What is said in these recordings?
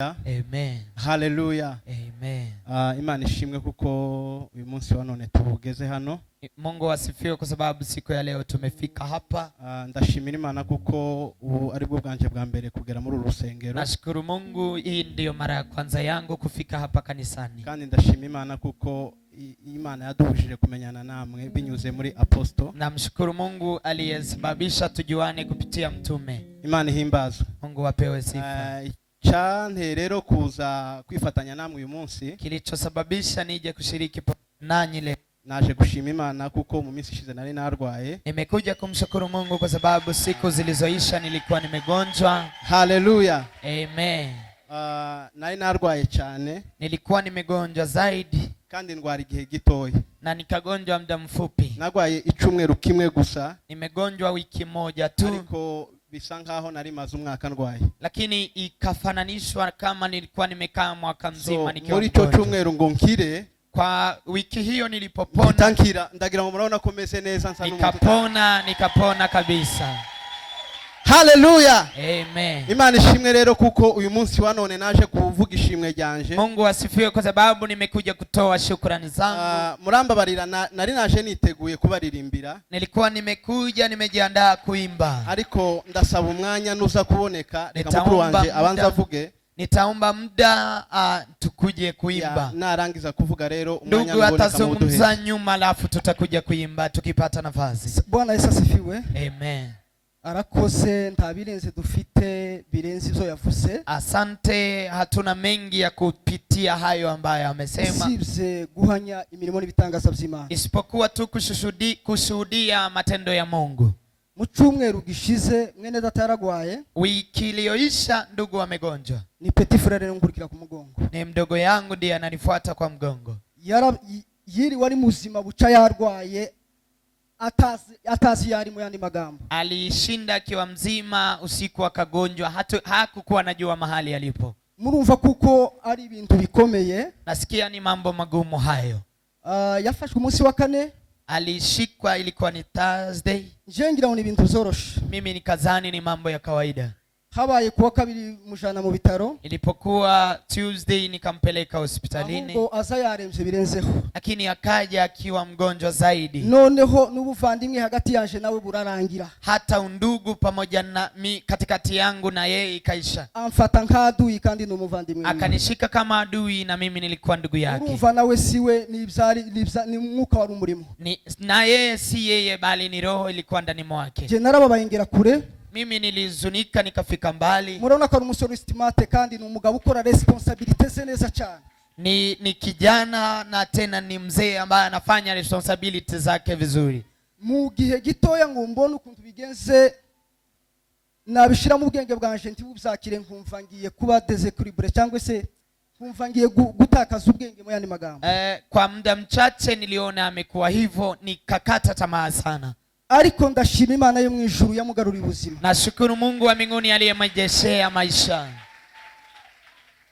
Amen. Haleluya. Amen. Ah, Imana ishimwe kuko uyu munsi wa none tugeze hano. Mungu asifiwe kwa sababu siku ya leo tumefika hapa. Ah, ndashimira Imana kuko ubu ari bwo bwanje bwa mbere kugera muri uru rusengero. Nashukuru Mungu, hii ndiyo mara ya kwanza yangu kufika hapa kanisani. Kandi ndashima Imana kuko Imana yaduhujije kumenyana namwe binyuze muri apostle. Namshukuru Mungu aliyesababisha tujuane kupitia mtume. Imana ihimbazwe. Mungu apewe sifa. Ah, icyanteye rero kuza kwifatanya namwe uyu munsi, Kilichosababisha nije kushiriki nanyi leo, naje gushima Imana kuko mu minsi ishize nari narwaye. Nimekuja kumshukuru Mungu kwa sababu siku zilizoisha nilikuwa nimegonjwa. Haleluya. Amen. Ah, nari narwaye cyane. Nilikuwa nimegonjwa zaidi Kandi ndwara igihe gitoya. Na nikagonjwa muda mfupi. Narwaye icyumweru kimwe gusa. Nimegonjwa wiki moja tu, Ariko bisa nkaho nari maze umwaka ndwaye. Lakini ikafananishwa kama nilikuwa nimekaa mwaka mzima So, nikiwa muri icyo mgonjwa. Cyumweru ngo nkire, Kwa wiki hiyo nilipopona, mpita nkira, ndagira ngo murabona ko meze neza, nsa n'umuntu. Nikapona, nikapona kabisa. Haleluya. Amen. Imana ishimwe rero kuko uyu munsi wa none naje kuvuga ishimwe ryanje. Mungu asifiwe kwa sababu nimekuja kutoa shukrani zangu. Ah, murambabarira, nari naje niteguye kubaririmbira. Nilikuwa nimekuja nimejiandaa kuimba. Ariko ndasaba umwanya nuza kuboneka, reka Nitaomba mukuru wanje muda. abanza avuge. Nitaomba muda tukuje kuimba. Ya, narangiza kuvuga rero umwanya Ndugu nuboneka atazungumza muduhe. nyuma, alafu tutakuja kuimba tukipata nafasi. Bwana Yesu asifiwe. Amen. Arakoze, nta birenze dufite birenze ibyo yavuze. Asante, hatuna mengi ya kupitia hayo ambayo amesema, Usibye guhamya imirimo n'ibitangaza by'Imana. Isipokuwa tu kushuhudia matendo ya Mungu. Mu cyumweru gishize mwene data yaragwaye. Wiki iliyoisha ndugu amegonjwa. Ni petit frère nkurikira ku mugongo. Ni mdogo yangu ndiye ananifuata kwa mgongo. Yiriwe ari muzima, buca yarwaye, atazi atazi yari mu yandi magambo. Alishinda akiwa mzima, usiku akagonjwa, hakukuwa anajua mahali alipo. Murumva kuko ari ibintu bikomeye. Nasikia ni mambo magumu hayo. Ah, yafashwe umunsi wa kane. Alishikwa ilikuwa ni Thursday. Nje ngira ngo ni ibintu byoroshe. Mimi nikazani ni mambo ya kawaida. Habaye kuwa kabiri mujana mu bitaro. Ilipokuwa Tuesday nikampeleka hospitalini, Ahubwo aza yaremvye birenzeho. Lakini akaja akiwa mgonjwa zaidi. Noneho n'ubuvandimwe hagati yanje nawe burarangira. Hata undugu pamoja na mi, katikati yangu na yeye ikaisha. Amfata nk'aduyi kandi ni umuvandimwe wiwe. Akanishika kama adui na mimi nilikuwa ndugu yake. Urumva nawe siwe nibyari ni umwuka wari umurimo. Na yeye si yeye, bali ni roho ilikuwa ndani mwake. Je narababaye ngera kure. Mimi nilihuzunika nikafika mbali. Murabona ko ari umusore smart kandi ni umugabo ukora responsabilité ze neza cyane. Ni kijana na tena ni mzee ambaye anafanya responsibility zake vizuri. Mu gihe gitoya ngo mbone ukuntu bigenze, nabishira mu bwenge bwanje ntibubyakire, nkumva ngiye kuba déséquilibré cyangwa se nkumva ngiye gutakaza ubwenge mu yandi magambo. Kwa muda mchache niliona amekuwa hivyo, nikakata tamaa sana. Ariko ndashima Imana yo mu ijuru yamugaruriye ubuzima. Nashukuru Mungu wa mbinguni aliyemrejeshea maisha.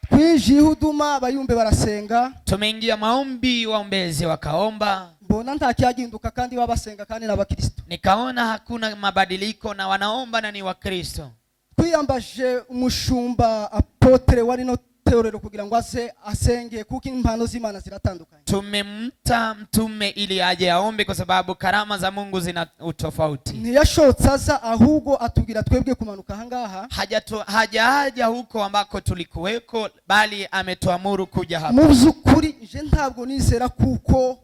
Twinjiye ihuduma, abayumbe barasenga. Tumeingia maombi, waombezi wakaomba. Mbona nta cyaginduka kandi baba basenga kandi n'abakristo. Nikaona hakuna mabadiliko na wanaomba na ni Wakristo. Twiyambaje umushumba apôtre wa rino torero kugira ngo aze asenge kuko impano z'Imana ziratandukanye. Tumemta mtume ili aje aombe kwa sababu karama za Mungu zina utofauti. Ntiyashotse aza, ahubwo atubwira twebwe kumanuka ahangaha. Hajaja huko ambako tulikuweko, bali ametuamuru kuja hapa. Mu by'ukuri nje ntabwo nizera kuko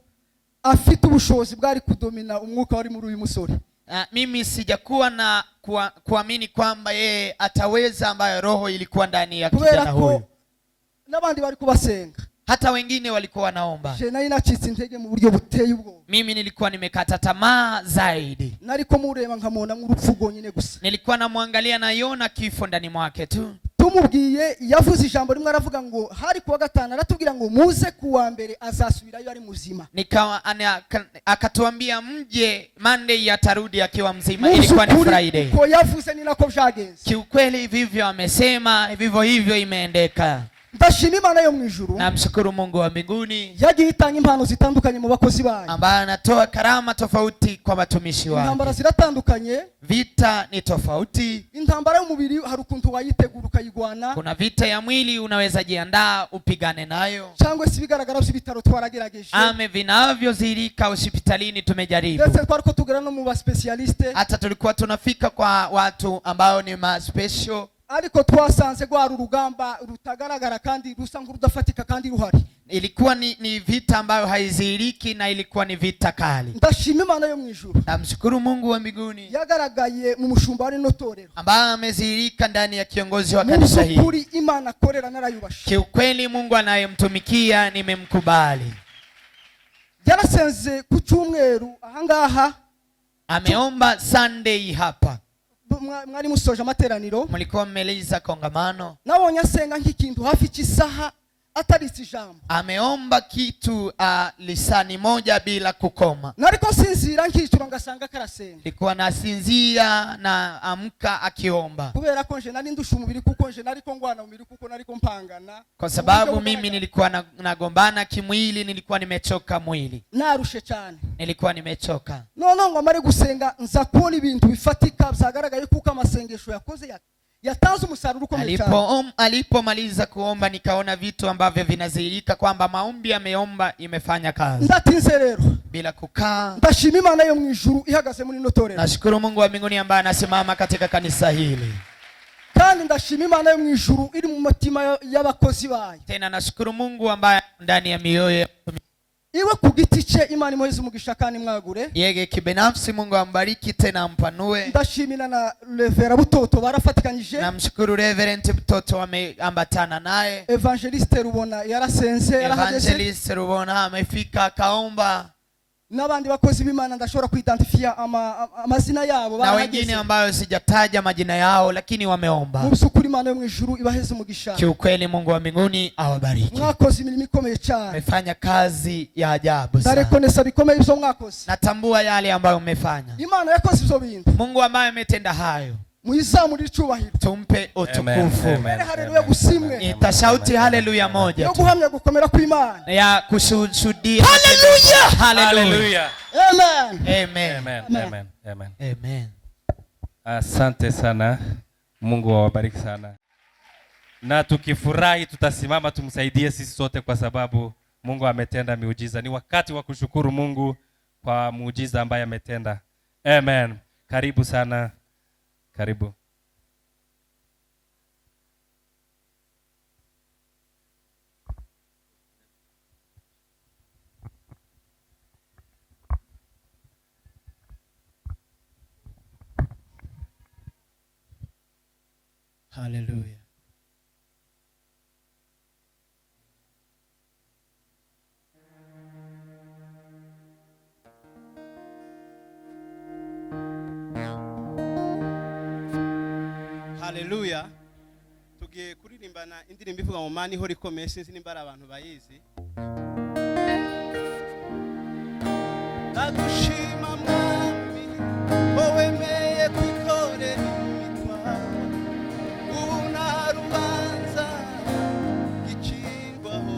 afite ubushobozi bwari kudomina umwuka wari muri uyu musore. Ah, mimi sijakuwa na kuamini kwamba yeye ataweza ambayo roho ilikuwa ndani ya Kubera kijana ko huyu. N'abandi bari kubasenga. Hata wengine walikuwa wanaomba. Je nari nacitse intege mu buryo buteye ubwoba. Mimi nilikuwa nimekata tamaa zaidi. Nariko mureba nkamubona nk'urupfu rwonyine gusa. Nilikuwa namwangalia, naiona kifo ndani mwake tu. Tumubwiye yavuze ijambo rimwe, aravuga ngo hari kuwa gatanu, aratubwira ngo muze kuwa mbere azasubirayo ari muzima. Nikawa akatuambia mje Monday, atarudi akiwa mzima. Mu Ilikuwa ni by'ukuri, Friday. Uko yavuze ni nako byagenze. Kiukweli vivyo amesema, vivyo hivyo imeendeka. Ndashima Imana yo mu ijuru. Namshukuru Mungu wa mbinguni Yagiye itanga impano zitandukanye mu bakozi bayo. Ambaye anatoa karama tofauti kwa watumishi Intambara wake. ziratandukanye. Vita ni tofauti. Intambara y'umubiri hari ukuntu wayitegura ukayigwana. Kuna vita ya mwili, unaweza jiandaa upigane nayo. Cyangwa se ibigaragara by'ibitaro twaragerageje. Ame vinavyodhihirika hospitalini tumejaribu. Ndetse twari ko tugera no mu baspécialistes. Hata tulikuwa tunafika kwa watu ambao ni ma special. Ariko twasanze rwari urugamba rutagaragara kandi rusa nk'urudafatika kandi ruhari. Ilikuwa ni vita ambayo haidhihiriki na ilikuwa ni vita kali. Ndashima Imana yo mu ijuru. Namshukuru Mungu wa mbinguni Yagaragaye mu mushumba wa rino torero. Ambaye amedhihirika ndani ya kiongozi wa Mu kanisa hili. by'ukuri Imana akorera narayubashe. Kiukweli Mungu anayemtumikia nimemkubali. Yarasenze ku cyumweru ahangaha. Ameomba Sunday hapa. Mwari musoje amateraniro. Mlikuwa mmeliza kongamano. Nabonye asenga nk'ikintu hafi cy'isaha ataritse ijambo. Ameomba kitu lisani moja bila kukoma. Nariko nsinzira nkicura ngasanga karasenga. Nilikuwa nasinzia na amka akiomba. Kubera ko nje nari ndusha umubiri kuko nje nariko ngwana umubiri kuko nariko mpangana. Kwa sababu Uburyo mimi bugaragara. Nilikuwa nagombana kimwili, nilikuwa nimechoka mwili. Narushe cyane. Nilikuwa nimechoka. Noneho ngo amare gusenga nza kubona ibintu bifatika byagaragaye kuko amasengesho yakoze yatanze umusaruro ukomeye cyane. Alipomaliza kuomba nikaona vitu ambavyo vinadhihirika kwamba maombi ameomba imefanya kazi. Ndatinze rero. Bila kukaa. Ndashima Imana yo mu ijuru ihagaze muri ino torero. Nashukuru Mungu wa mbinguni ambaye anasimama katika kanisa hili. Kandi ndashima Imana yo mu ijuru iri mu mitima y'abakozi bayo. Tena nashukuru Mungu ambaye ndani ya mioyo ya Iwe ku giti cye Imana imuheze umugisha kandi mwagure. Yeye kibinafsi Mungu ambariki tena ampanue. Ndashimira na Reverend Butoto barafatikanyije. Namshukuru Reverend Mtoto ameambatana naye. Evangeliste Rubona yarasenze yarahageze. Evangelist Rubona amefika akaomba. N'abandi bakozi b'Imana ndashobora kuidentifia amazina yabo Na barahageze. Wengine ambayo sijataja majina yao lakini wameomba. Mu by'ukuri Imana yo mu ijuru ibaheze umugisha. Kiukweli Mungu wa mbinguni awabariki. Mwakoze imirimo ikomeye cyane. Mmefanya kazi ya ajabu sana. Ndarekonesa bikomeye ibyo mwakoze. Natambua yale ambayo mmefanya. Imana yakoze ibyo bintu. Mungu ambaye ametenda hayo. Muyizamurire icyubahiro. Tumpe utukufu. Haleluya gusimwe. Nitasauti haleluya moja Yo tu. Guhamya gukomera kw'Imana. Ya kushuhudia. Haleluya. Haleluya. Hallelujah. Amen. Amen. Amen. Amen. Amen. Amen. Amen. Asante sana. Mungu awabariki sana. Na tukifurahi tutasimama tumsaidie sisi sote kwa sababu Mungu ametenda miujiza. Ni wakati wa kushukuru Mungu kwa muujiza ambaye ametenda. Amen. Karibu sana. Karibu. Haleluya. Haleluya. Tugiye kuririmbana indirimbo ivuga mu Mana ihora ikomeye sinzi nimba ari abantu bayizi. Ndagushima Mwami ko wemeye kwikorera imitwaro ubu nta rubanza gicirwaho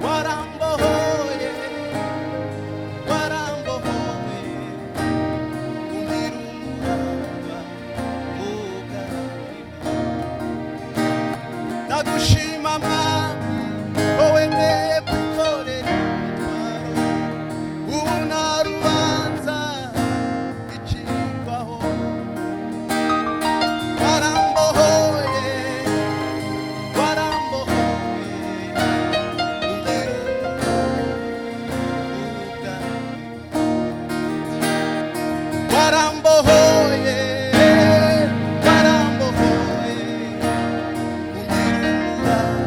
warambohoye warambohoye umbwira umurava mugaruriro ndagushima Mwami ko wemeye kwikorera imitwaro ubu nta rubanza gicirwaho warambohoye warambohoye umbwira umugaruriro warambohoye warambohoye umbwira umurava.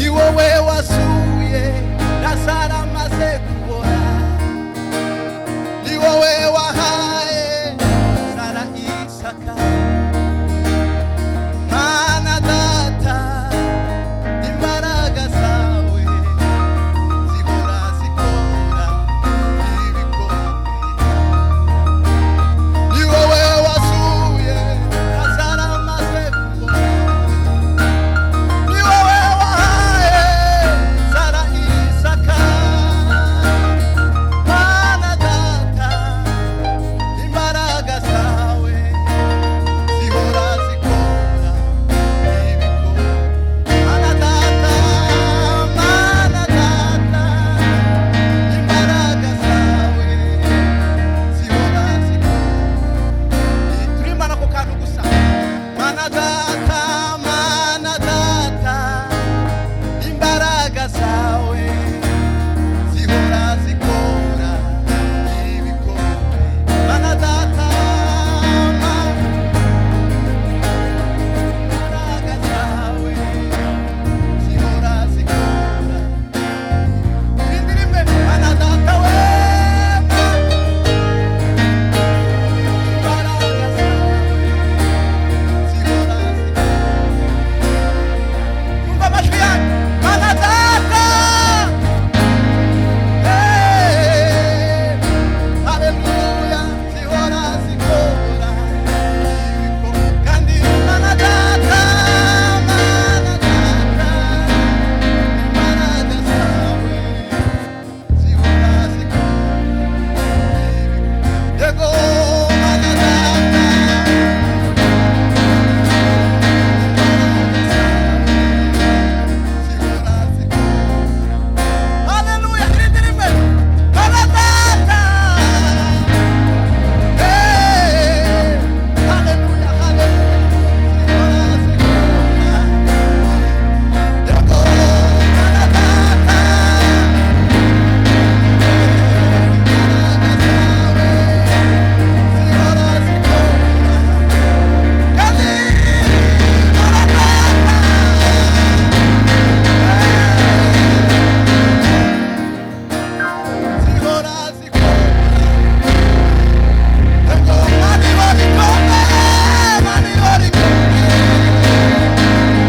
Ni wowe wasuye Lazaro amaze kubora, ni wowe wahaye Sara Isaka. Mana Data, imbaraga zawe zihora zikora ibikomeye. Ni wowe wasuye Lazaro amaze kubora, ni wowe wahaye Sara Isaka. Mana Data, imbaraga zawe zihora zikora ibikomeye. Mana Data, Mana Data, imbaraga zawe zihora zikora. Turimbana ako kantu gusa. Mana Data, Mana Data, imbaraga zawe zihora zikora ibikomeye. Mana Data, imbaraga zawe zihora zikora. Irindi rimwe. Mana Data we, imbaraga zawe zihora zikora. Umva amajwi yanyu. Mana Data, hey, haleluya, zihora zikora ibikomeye. Kandi Mana Data, Mana Data, imbaraga zawe zihora zikora ibikomeye. Yego, Mana Data, zihora zikora. Haleluya, irindi rimwe. Mana Data, hey, haleluya, haleluya, zihora zikora. Yego, Mana Data, imbaraga zawe zihora zikora. Kandi Mana Data, zihora zikora. Yego, Mana ihora ikomeye, Mana ihora ikomeye,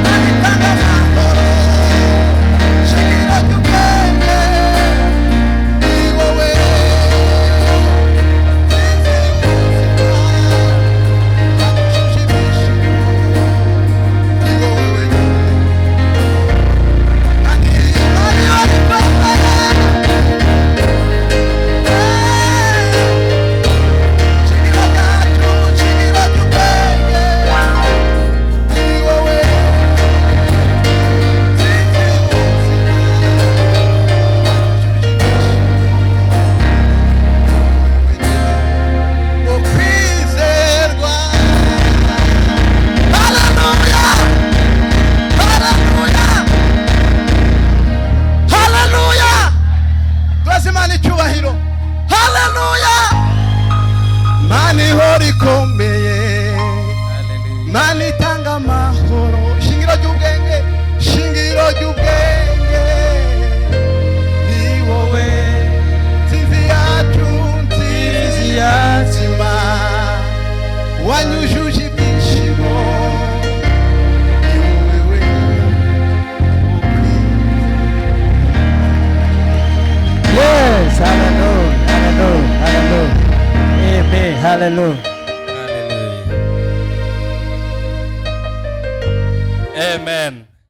Mana itanga amahoro, shingiro ry'ubwenge, ni wowe nsinzi y'ubuzima, wanyujuje ibyishimo, ni wowe wenyine. Kandi Mana ihora ikomeye, shingiro ryacu, shingiro ry'ubwenge, ni wowe nsinzi y'ubuzima, wanyujuje ibyishimo, wo kwizerwa. Haleluya, haleluya, haleluya! Tubaze Imana icyubahiro. Haleluya! Mana ihora ikomeye, Mana itanga amahoro, shingiro ry'ubwenge, shingiro ry'ubwenge, ni wowe nsinzi yacu, nsinzi yazima, wanyujuje ibyishimo, ni wowe wenyine wo kwizerwa. Yes, hallelujah, hallelujah, hallelujah. Amen, hallelujah. Hallelujah. Amen.